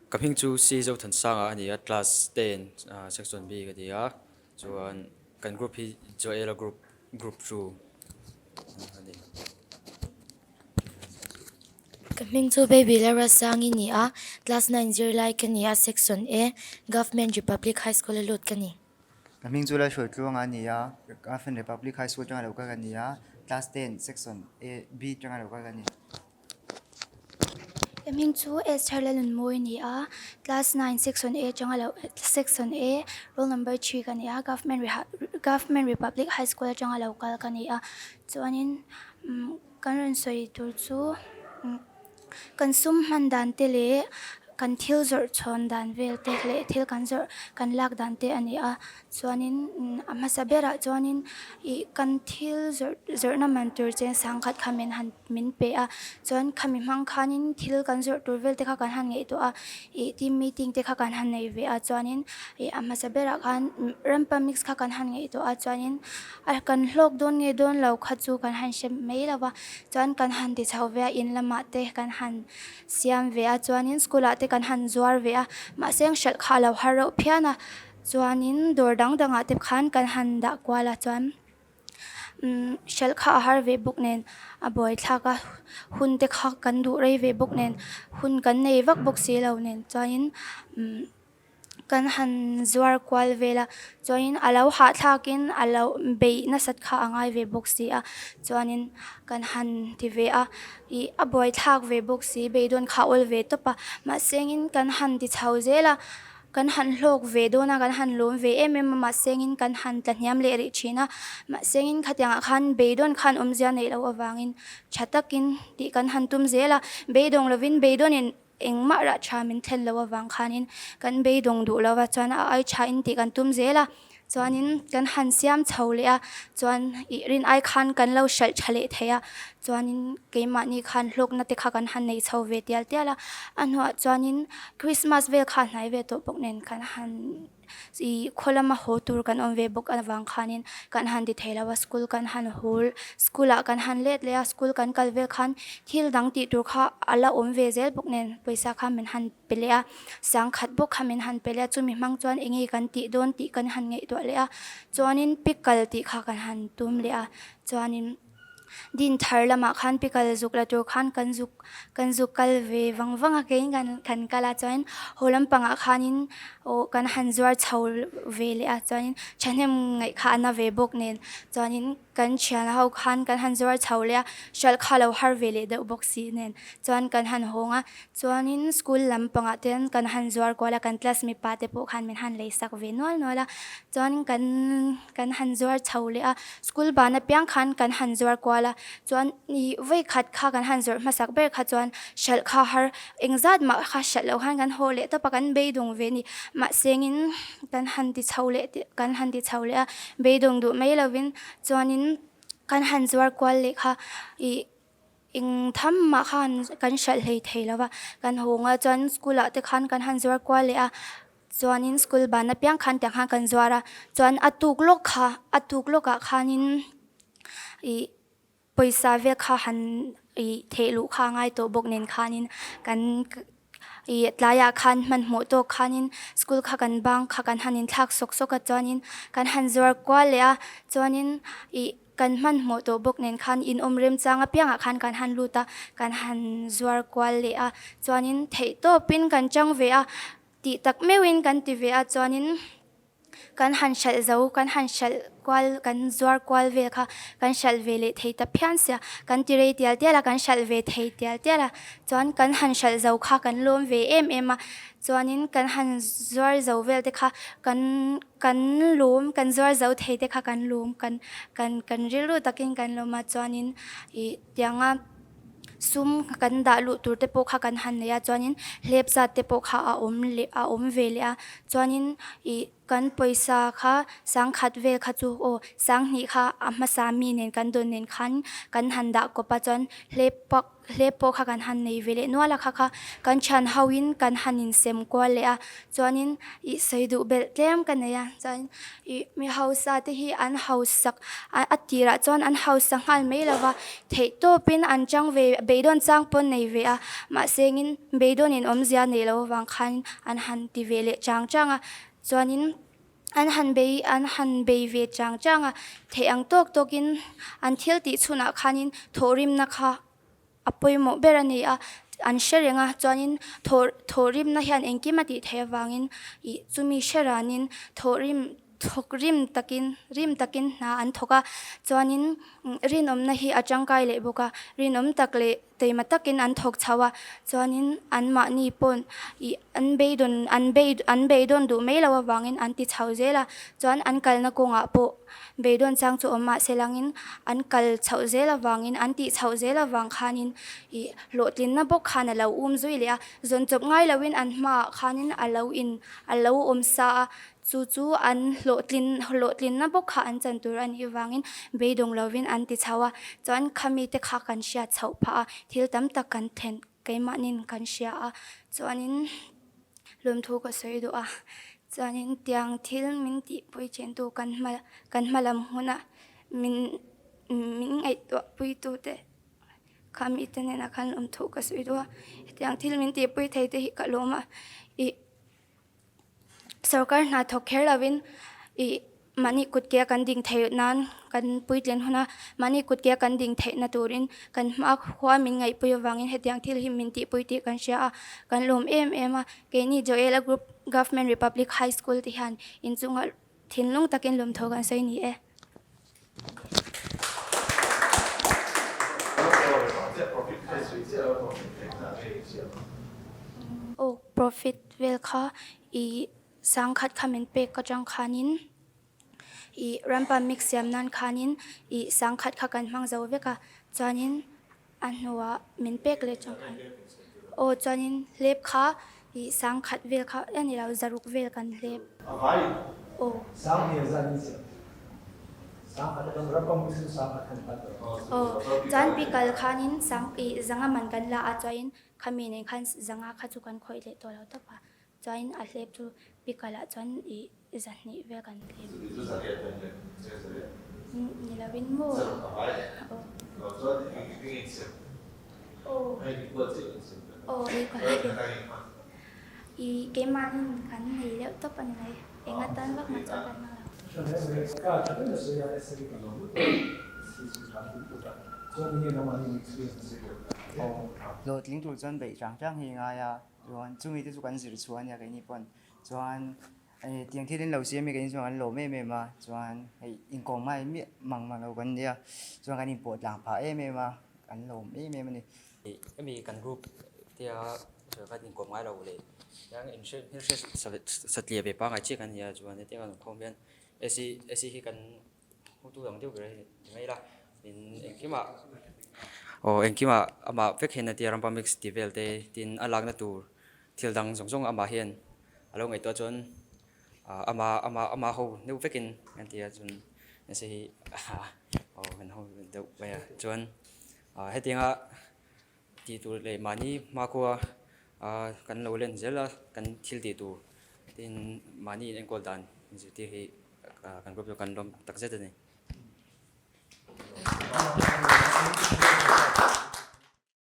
Ka hming chu C Zothansanga a ni a, class 10 section B ka ni a, chuan kan group hi Joela group, group 2 a ni. Ka hming chu Baby Lalruatsangi ni a, class 9 zirlai ka ni a, section A, Government Republic High School a lut ka ni. Ka hming chu Lalhruaitluanga a ni a, Government Republic High School atanga lo kal ka ni a, class 10 section A, B atanga lo kal ka ni. Ka hming chu Esther Lalnunmawi a ni a, class 9 section A atanga lo section A roll number 3 ka ni a, Government Government Republic High School atanga lo kal ka ni a, chuanin umm kan rawn sawi tur chu umm kan sum hman dan te leh kan thil zawrh chhawn dan vel te leh thil kan zawrh kan lak dan te a ni a chuanin a hmasa berah chuanin ih kan thil zawrh zawrhna man tur cheng sangkhat kha min han min pe a chuan khami hmang khanin thil kan zawrh tur vel te kha kan han ngaihtuah a ih team meeting te kha kan han nei ve a chuanin ih a hmasa berah khan rampa mix kha kan han ngaihtuah a chuanin A kan hlawk dawn nge dawn lo kha chu kan han hre mai lo va, chuan kan han ti chho ve a, in lamah te kan han siam ve a, chuanin school ah te kan han zuar ve a, mahse hralh kha a lo har reuh phian a, chuanin dawr dang dangah te khan kan han dah kual a, chuan umm hralh kha a har ve bawk nen a buaithlak a, hun te kha kan duh rei ve bawk nen, hun kan nei vak bawk si lo nen chuanin umm. Kan han zuar kual vel a, chuanin a lo hahthlakin a lo beih nasat kha a ngai ve bawk si a, chuanin kan han ti ve a, ih a buaithlak ve bawk si, beidawn kha a awl ve tawp a, mahsengin kan han ti chho zel a, kan han hlawk ve dawn a, kan han lawm ve em em a, mahsengin kan han tla hniam leh rih thin a, mahsengin khatiangah khan beidawn khan awmzia neih loh avangin tha takin tih kan han tum zel a, beidawng lovin beidawnin Engmah rah tha min thlen loh avang khanin kan beidawng duh lo va, chuan a ai tha in tih kan tum zel a, chuanin kan han siam chho leh a, chuan ih rin ai khan kan lo hralh tha leh thei a, chuanin keimahni khan hlawkna te kha kan han nei chho ve tial tial a, a hnuah chuanin Christmas vel kha a hnai ve tawh bawk nen kan han. Ih khaw lama haw tur kan awm ve bawk avang khanin kan han ti thei lo a, school kan han haw school ah kan han let leh a, school kan kal vel khan thil dang tih tur kha a la awm ve zel bawk nen pawisa kha min han pe leh a, sangkhat bawk kha min han pe leh a, chumi hmang chuan eng nge kan tih dawn tih kan han ngaihtuah leh a, chuanin pickle tih kha kan han tum leh a, chuanin. Din thar lamah khan pikal zuk la tur khan kan zuk kan zuk kal ve vang vang a keiin kan kan kal a chuanin haw lampangah khanin aw kan han zuar chho ve leh a chuanin thahnem ngaih kha a na ve bawk nen chuanin kan thian ho khan kan han zuar chho leh a hralh kha lo har ve leh deuh bawk si nen chuan kan han hawng a chuanin school lampangah te kan han zuar kual a kan class mipa te pawh khan min han lei sak ve nual nual a chuanin kan. Kan han zuar chho leh a, school ban apiang khan kan han zuar kual a, chuan ih vawi khat kha kan han zawrh hmasak ber kha chuan hralh kha har engzat mah kha hralh loh khan kan haw leh tawp a, kan beidawng ve a ni. Mahsengin kan han ti chho leh kan han ti chho leh a, beidawng duh mai lovin chuanin kan han zuar kual leh kha ih Eng tham mah khan kan hralh hlei thei lo va, kan hawnga chuan school ah te khan kan han zuar kual leh a, chuanin school ban apiang khan tiang khan kan zuar a, chuan a tuk lawk kha a tuk lawkah khanin ih pawisa vel kha han ih theh luh kha a ngai tawh bawk nen khanin kan ih tlaiah khan hmanhmawh tawk khanin school kha kan bang kha kan han inthlak sawk sawk a chuanin kan han zuar kual leh a, chuanin ih. Kan hmanhmawh tawh bawk nen khan in awm remchang apiangah khan kan han lut a, kan han zuar kual leh a, chuanin theihtawpin kan chang ve a, tih tak meuhin kan ti ve a, chuanin kan han hralh zo, kan han hralh kual, kan zuar kual vel kha kan hralh ve leh thei ta phian sia, kan ti rei tial tial a, kan hralh ve thei tial tial a, chuan kan han hralh zo kha kan lawm ve em em a, chuanin kan han zuar zo vel te kha kan. Kan lawm, kan zuar zo thei te kha kan lawm, kan kan kan rilru takin kan lawm a, chuanin ih tianga sum kan dah luh tur te pawh kha kan han nei a, chuanin hlep zat te pawh kha a awm leh a awm ve leh a, chuanin ih. Kan pawisa kha sangkhat vel kha chu aw sanghnih kha a hmasa mi nen kan dawn nen khan kan han dah kawp a chuan hlep pak hlep pawh kha kan han nei ve leh nual a kha kha kan thian ho in kan han insem kual leh a chuanin ih sawi duh belh tlem ka nei a chuan ih mi hausa te hi an hausak a tirah chuan an hausa nghal mai lo va theih tawpin an chang ve beidawn chang pawh an nei ve a mahse engin beidawn in awmzia neih loh avang khan an han ti ve leh chang chang a chuanin an han bei an han bei ve chang chang a theih ang tawk tawkin an thil tih chhunah khanin thawhrimna kha A pawimawh ber a ni a, an hre reng a, chuanin thaw thawhrimna hian engkim a tih theih avangin ih chumi hre ranin thawhrim thawk rim takin rim takin hna an thawk a, chuanin rinawmna hi a tangkai leh bawk a, rinawm tak leh teima takin an thawk chho a, chuanin anmahni pawn ih an beidawn an bei an beidawn duh mai lo avangin an ti chho zel a, chuan an kalna kawngah pawh Beidawn chang chu awm mahse langin an kal chhoh zel avangin an tih chhoh zel avang khanin ih hlawhtlinna bawk khan a lo um zui leh a, zawn chawp ngai loin an hmaah khanin a lo in a lo awm sa a, chu chu an hlawhtlin hlawhtlinna bawk kha an chan tur a nih avangin beidawng lovin an ti chho a, chuan khami te kha kan hriat chhoh phah a, thil tam tak kan thlen keimahnin kan hria a, chuanin. Lawmthu ka sawi duh a, chuanin tiang thil min tihpui thentu kan hma kan hma lam huna min min ngaihtuah puitu te kha mite hnenah khan lawmthu ka sawi duh a, hetiang thil min tihpui thei te hi ka lawm a, ih sorkar hna thawk kher lovin ih Mahni kutke a kan ding theih nan kan puitlin hun a, mahni kutke a kan ding theihna turin kan hma khua min ngaihpui avangin hetiang thil hi min tihpui tih kan hria a, kan lawm em em a. Keini Joela Group Government Republic High School te hian inchunga thinlung takin lawmthaw kan sawi ni e. Aw profit vel kha i Sangkhat kha min pek ka chang khanin ih rampa mix siam nan khanin ih sangkhat kha kan hmang zo vek a chuanin a hnuah min pek leh chang khan aw chuanin hlep kha ih sangkhat vel kha a ni lo zaruk vel kan hlep aw. Aw chuan pikal khanin sang ih zanga man kan la a chuanin khami nen khan zanga kha chu kan khawih leh tawh lo tawp a. Chuain a hlep chu pikalah chuan ih zahnih vel kan hlep. Ni lovin maw? Aw ih keimahnin kan nei deuh tawp a ni mai. Eng atan vak mah chuan kan hmang lo. Hlawhtling tur chuan beih chang chang hi ngai a. Chuan chumi te chu kan zir chhuah a nia keini pawn chuan hei tiang thil in lo siam hi keini chuan kan lawm em em a chuan hei inkawm ngai miah mang mang lo kan nia chuan kan inpawh tlang phah em em a kan lawm em em a ni. Hemi kan group tia sawi khan inkawm ngai lo leh hian inhre hmelhriat satliah ve pangngai chiah kan ni a chuan hetiang a awm hian AC AC hi kan Hotu ang deuh ber a ni mai la, in engkimah aw engkimah amah vek hian a tia rampa mix tih vel te tin a lakna tur thil dang zawng zawng amah hian a lo ngaihtuah chuan ah ama ama ama ho deuh vekin an ti a chuan nasa hi aw kan ho deuh mai a chuan ah hetianga tih tur leh mahni hmakhua ah kan lo len zel a kan thil tih tur tin mahni in enkawl dan zirtir hi kan group chu kan lawm tak zet a ni.